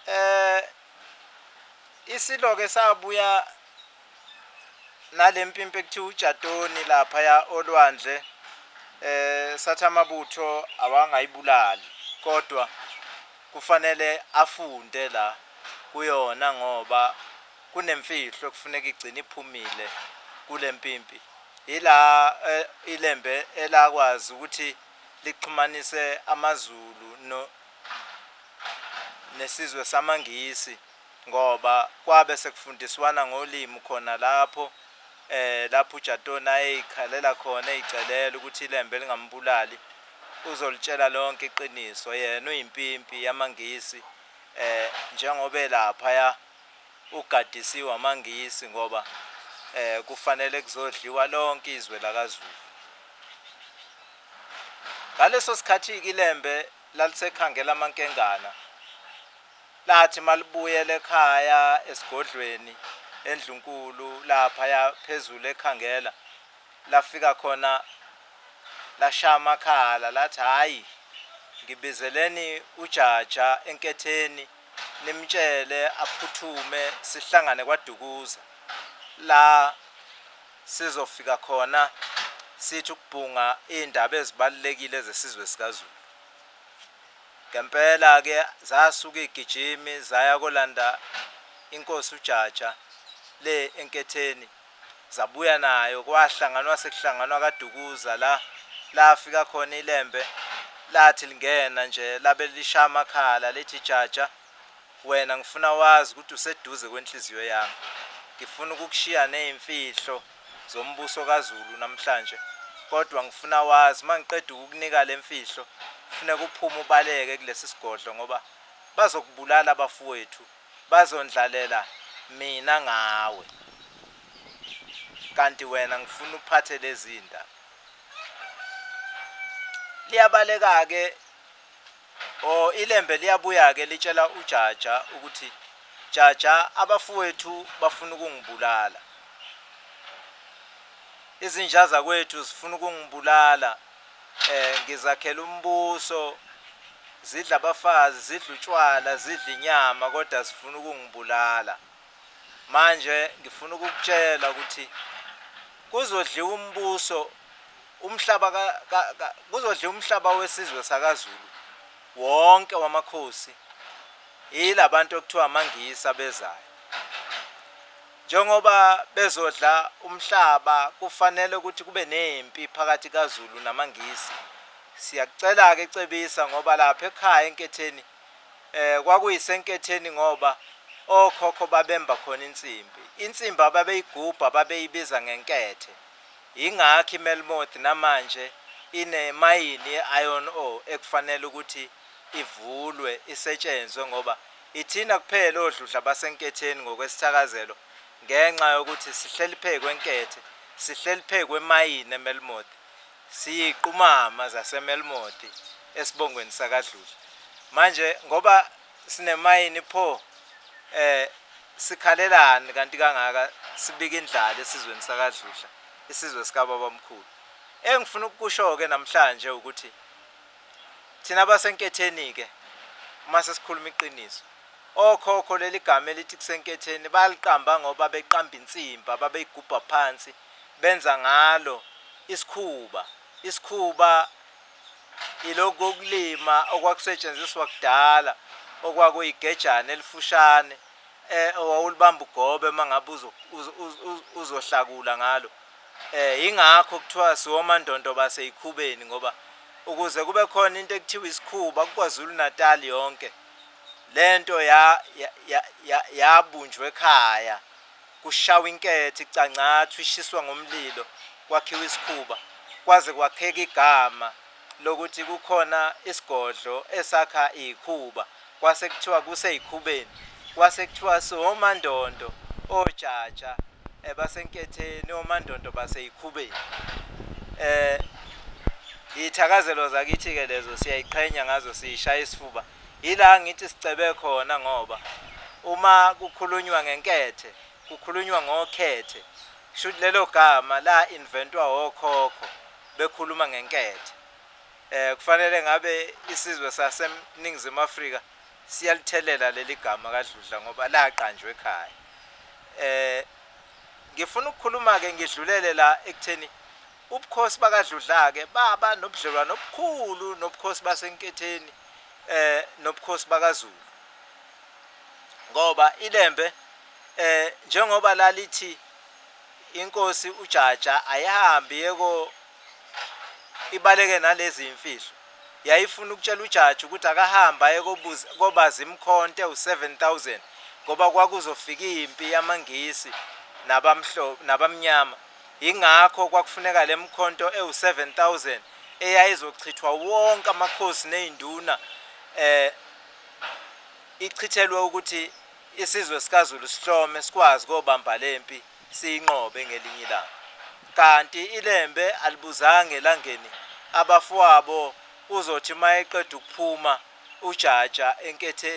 Eh isilo ke sabuya nalempimpi ekuthiwa uJatoni lapha ya olwandle sathi amabutho awangayibulali kodwa kufanele afunde la kuyona ngoba kunemfihlo ekufuneka igcine iphumile kulempimpi. Ila iLembe elakwazi ukuthi lixhumanise amaZulu no nesizwe samaNgisi ngoba kwabe sekufundiswana ngolimi khona lapho lapho uJatoni ayeyikhalela khona eyicelela ukuthi iLembe lingambulali uzolitshela lonke iqiniso yena uyimpimpi yamaNgisi njengoba elaphaya ugadisiwe amaNgisi ngoba kufanele kuzodliwa lonke izwe lakaZulu. Ngaleso sikhathi-ke iLembe lalisekhangela amankengana. Lathi malibuyela ekhaya esigodlweni eNdlunkulu laphaya phezulu ekhangela lafika khona lashaya amakhala lathi hhayi ngibizeleni uJaja enketheni nimtshele aphuthume sihlangane kwaDukuza la sizofika khona sithi ukubhunga iy'ndaba ezibalulekile zesizwe sikaZulu. Ngempela-ke zasuka iy'gijimi zaya kolanda inkosi uJaja le enketheni zabuya nayo kwahlanganwa sekuhlanganwa kaDukuza la lafika khona iLembe lathi lingena nje labe lishaya amakhala lithi Jaja wena ngifuna wazi ukuthi useduze kwenhliziyo yami ngifuna ukukushiya nezimfihlo zombuso kaZulu namhlanje kodwa ngifuna wazi mangiqeda ukukunika lemfihlo kufuneka uphume ubaleke kulesi sigodlo ngoba bazokubulala abafowethu bazondlalela mina ngawe kanti wena ngifuna uphathe lezi ndaba. Liyabaleka-ke o iLembe liyabuya-ke litshela uJaja ukuthi Jaja abafowethu bafuna ukungibulala. Izinja zakwethu zifuna ukungibulala ngizakhela umbuso zidla abafazi zidla utshwala zidla inyama kodwa zifuna ukungibulala. Manje ngifuna ukukutshela ukuthi kuzodliwa umbuso umhlaba kuzodliwa umhlaba wesizwe sakaZulu wonke wamakhosi yilabantu okuthiwa amaNgisi abezayo. Njengoba bezodla umhlaba kufanele ukuthi kube nempi phakathi kaZulu namaNgisi. Siyakucela-ke Cebisa ngoba lapha ekhaya eNketheni Kwakuyisenketheni ngoba okhokho babemba khona insimbi. Insimbi ababeyigubha babeyibiza ngenkethe. Yingakho iMelmoth namanje inemayini ye-iron ore ekufanele ukuthi ivulwe isetshenzwe ngoba ithina kuphela oDludla baseNketheni ngokwesithakazelo ngenxa yokuthi sihleli phezu kwenkethe, sihleli phezu kwemayini eMelmoth. Siyiqumama zaseMelmoth esibongweni sakaDludla. Manje ngoba sinemayini pho sikhalelani kanti kangaka sibika indlala esizweni sakaDludla, isizwe sikababamkhulu. Engifuna ukukusho-ke namhlanje ukuthi thina abasenketheni-ke uma sesikhuluma iqiniso, okhokho leli gama elithi kusenketheni baliqamba ngoba beqamba insimbi ababeyigubha phansi benza ngalo isikhuba. Isikhuba ilokhu kokulima okwakusetshenziswa kudala okwakuyigejane elifushane owawulibamba ugobe uma ngabe uzohlakula ngalo. Yingakho kuthiwa siwomandondo baseyikhubeni ngoba ukuze kube khona into ekuthiwa isikhuba kuKwaZulu Natal yonke lento yabunjwa ekhaya. Kushawa inkethe icangcathwa ishiswa ngomlilo kwakhiwa isikhuba kwaze kwakheka igama lokuthi kukhona isigodlo esakha ikhuba kwase kuthiwa kuseyikhubeni kwase kuthiwa siwomandondo ojaja basenketheni omandondo baseyikhubeni iy'thakazelo zakithi-ke lezo siyayiqhenya ngazo siyishaya isifuba. Yila ngithi sicebe khona ngoba uma kukhulunywa ngenkethe kukhulunywa ngokhethe shuthi lelo gama la inventwa okhokho bekhuluma ngenkethe. Kufanele ngabe isizwe saseNingizimu Afrika Siyalithelela leli gama kaDludla ngoba laqanjwa ekhaya. Eh ngifuna ukukhuluma ke ngidlulele la ekutheni ubukhosi bakaDludla ke baba nobudlelwano obukhulu nobukhosi baseNketheni eh nobukhosi bakaZulu. Ngoba iLembe eh njengoba lalithi inkosi uJaja ayihambi yeko ibaleke nalezi imfihlo yayifuna ukutshela ujaji ukuthi akahambe aye kobuza kobaza imikhonto ewu-7000 ngoba kwakuzofika impi yamaNgisi nabamhlophe nabamnyama. Yingakho kwakufuneka le mkhonto ewu-7000 eyayizochithwa wonke amakhosi nezinduna eh ichithelwe ukuthi isizwe sikaZulu sihlome sikwazi kobamba lempi siyinqobe ngelinye ilanga. Kanti iLembe alibuzanga elangeni abafowabo uzothi mayeqeda ukuphuma uJaja enkethe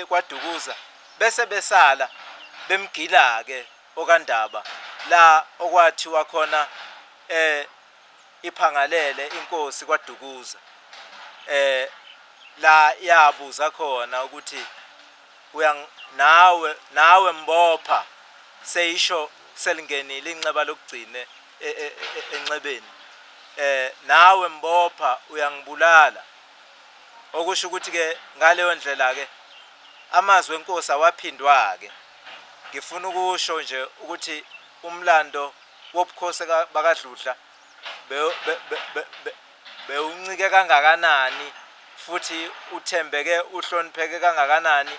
kwaDukuza bese besala bemgila-ke okaNdaba la okwathiwa khona eh iphangalele inkosi kwaDukuza eh la yabuza khona ukuthi uyang nawe nawe mbopha seyisho selingenile inxeba lokugcine e, e, e, enxebeni eh nawe mbopha uyangibulala okusho ukuthi ke ngaleyo ndlela ke amazwi enkosi awaphindwa ke ngifuna ukusho nje ukuthi umlando wobukhosi bakaDludla bewuncike kangakanani futhi uthembeke uhlonipheke kangakanani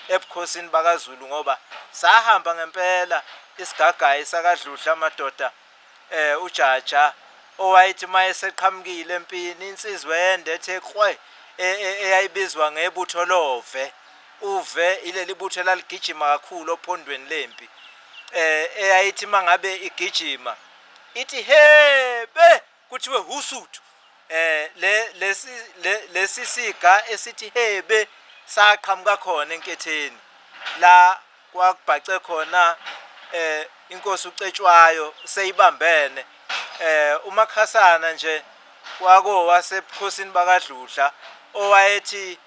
ebukhosini bakaZulu ngoba sahamba ngempela isigagayi sakaDludla madoda eh uJaja owayethi mayeseqhamukile empini insizwa ende ethe krwe e, e, eyayibizwa ngebutho love uve ileli butho elaligijima kakhulu ophondweni lempi eh eyayithi mangabe igijima ithi he be kuthiwe husuthu eh le lesi lesi siga esithi hebe saqhamuka khona enketheni la kwakubhace khona eh inkosi uCetshwayo seyibambene eh uMakhasana nje wako wasebukhosini bakaDludla owayethi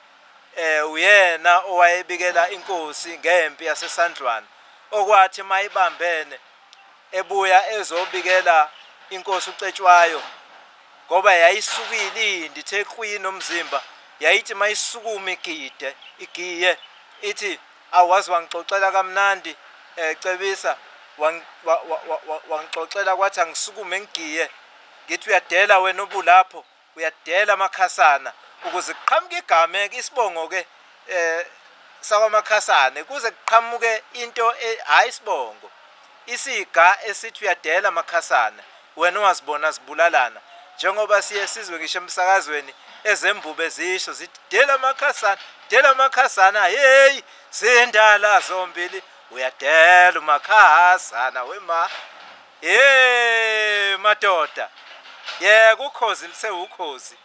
eh uyena owayebikela inkosi ngempi yaseSandlwana okwathi mayibambene ebuya ezobikela inkosi uCetshwayo ngoba yayisukile indi ithe qwi nomzimba yayithi mayisukuma igide igiye ithi awazi wangixoxela kamnandi eh cebisa wangixoxela kwathi angisukume ngigiye ngithi uyadela wena obulapho uyadela amakhasana ukuze kuqhamuke igama ke isibongo ke eh sakwamakhasane kuze kuqhamuke into e, hayi isibongo isiga esithi uyadela amakhasana wena owazibona zibulalana njengoba siye sizwe ngisho emsakazweni ezembube zisho zithi dela amakhasana dela amakhasana hey zindala zombili uyadela umakhasana wema Hey madoda. Yeka ukhozi lisewukhozi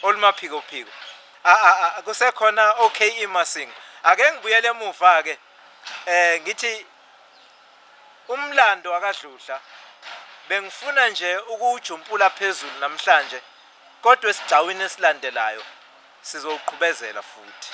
olumaphikophiko. Kusekhona OKE Masingo. Ake ngibuyele emuva ke. Eh ngithi umlando akaDludla bengifuna nje ukuwujumpula phezulu namhlanje kodwa esigcawini esilandelayo sizowuqhubezela futhi.